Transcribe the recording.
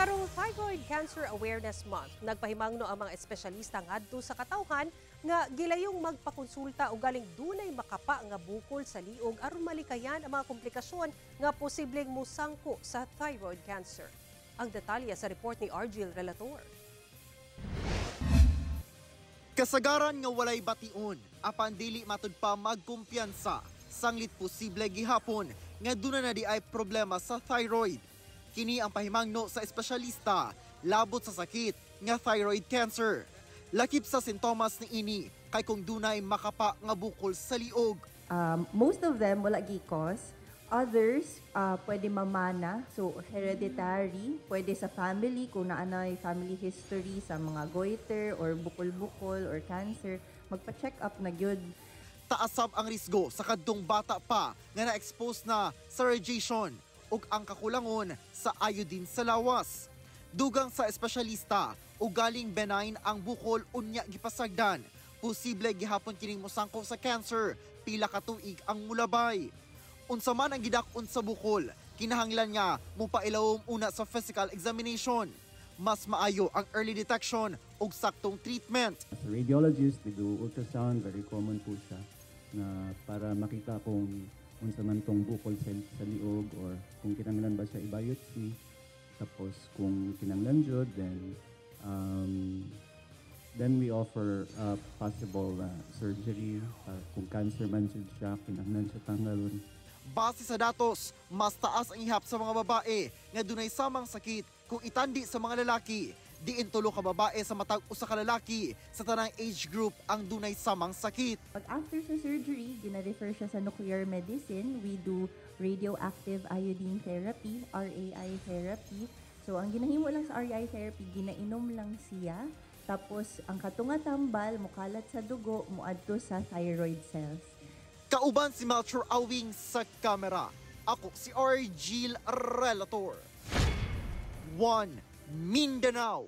Karong Thyroid Cancer Awareness Month, nagpahimangno ang mga espesyalista ngadto sa katawhan nga gilayong magpakonsulta og galing dunay makapa nga bukol sa liog aron malikayan ang mga komplikasyon nga posibleng musangko sa thyroid cancer. Ang detalye sa report ni Argil Relator. Kasagaran nga walay bation, apan dili matud pa magkumpiyansa, sanglit posible gihapon nga duna na diay problema sa thyroid. Kini ang pahimangno sa espesyalista labot sa sakit nga thyroid cancer. Lakip sa sintomas ni ini kay kung dunay makapa nga bukol sa liog. Most of them wala gi-cause. Others, pwede mamana. So, hereditary. Pwede sa family, kung naanay family history sa mga goiter or bukol-bukol or cancer, magpa-check up na gyud. Taas sab ang risgo sa kadtong bata pa nga na-expose na sa radiation ug ang kakulangon sa iodine sa lawas. Dugang sa espesyalista, ugaling benign ang bukol unya gipasagdan, posible gihapon kining mosangko sa cancer pila ka tuig ang mulabay. Unsa man ang gidak-on sa bukol, kinahanglan nga mopailawom una sa physical examination. Mas maayo ang early detection ug saktong treatment. As a radiologist, we do ultrasound, very common po siya, na para makita kung unsa man tong bukol sa liog or kung kinanglan ba siya i-biopsy. Tapos kung kinanglan jud, then we offer possible surgery. Kung cancer man jud siya, kinanglan siya tanggalon. Base sa datos, mas taas ang ihap sa mga babae nga dunay samang sakit kung itandi sa mga lalaki. Diin tulo ka babae sa matag usa ka lalaki sa tanang age group ang dunay samang sakit. Pag after sa surgery, gina-refer siya sa nuclear medicine. We do radioactive iodine therapy, RAI therapy. So, ang ginahimo lang sa RAI therapy, ginainom lang siya. Tapos, ang katunga tambal, mukalat sa dugo, muadto sa thyroid cells. Kauban si Melchor Awing sa kamera. Ako si Argil Relator. 1 Mindanao.